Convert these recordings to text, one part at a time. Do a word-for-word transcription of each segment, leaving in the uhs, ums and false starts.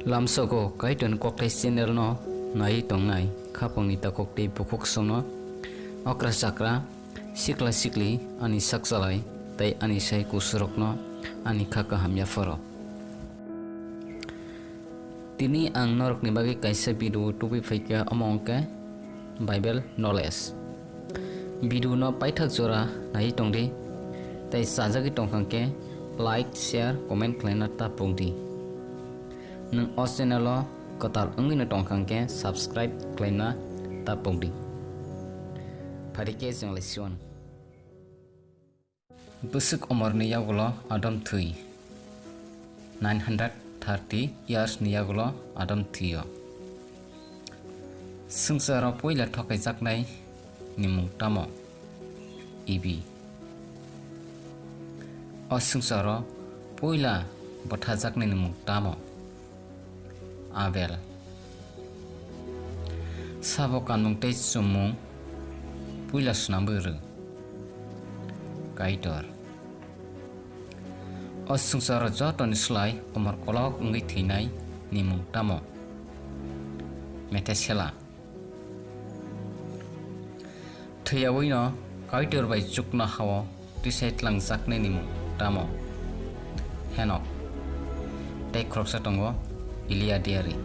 Lamsogo Kaitorni Kokthai channel no naiwi tongnai khapangni takhuk tei bukhuk songno okra chakra, sikla sikli, ani sakchalai tei ani sai kusurokno ani kha kaham yapharo. Tini ang norokni bagwi kaisa video tubui phaikha, omo wngkhe Bible knowledge. Video no paithak jora naiwi tongdi tei chajagwi tongkha khe like, share, comment khlaina ta pokdi. Nwng o channel o kwtal wngwino tongkha khe subscribe khlaina ta pokdi. Phari khe chwng lai siwan. Bwswk umorni yagulo Adam thwi. Nine hundred thirty years ni yagulo Adam thwio. Swngcharo puila thokaijaknai ni mung tamo? Ibi. O swngcharo puila bwthajaknai ni mung tamo? Abel. Sabo kanmung tei chumung puila swnamwi rw. Kaitor. O swngcharo jotoni slai umor kolok wngwi thwinai ni mung tamo? Methesela. Thwiyawino Kaitor bai chuknohao tisai tlangjaknai ni mung tamo? Henok. Tei khoroksa tongo Eliya diari.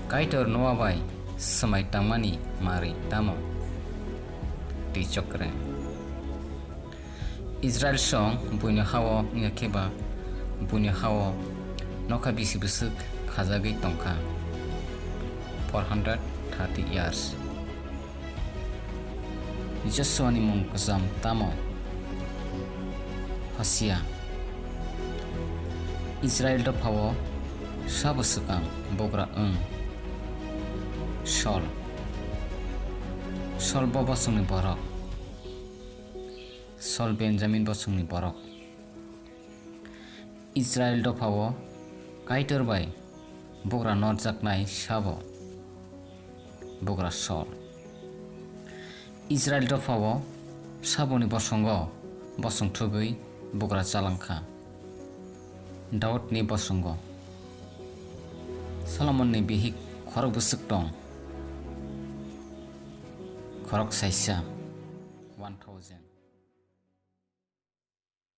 Kaitor Noa bai swmai tangmani mari tamo? Twi chokre. Israel song buini hao wngya khe ba buini hao nokha bisi bwswk khajagwi tongkha, four hundred thirty years. Joshua ni mung kwcham tamo? Hosia. Israel dophao sabo swkang bugra wng? Sol. Sol bo bosongni borok. Sol Benjamin bosongni borok. Israel dophao Kaitor bai bugra norjaknai sabo? Bugra Sol. Israel dophao saboni bosongo bosong thugwi bugra chalangkha? Daudni bosongo. Solomonni bihik khorok bwswk tong? Khorok saisa, one thousand.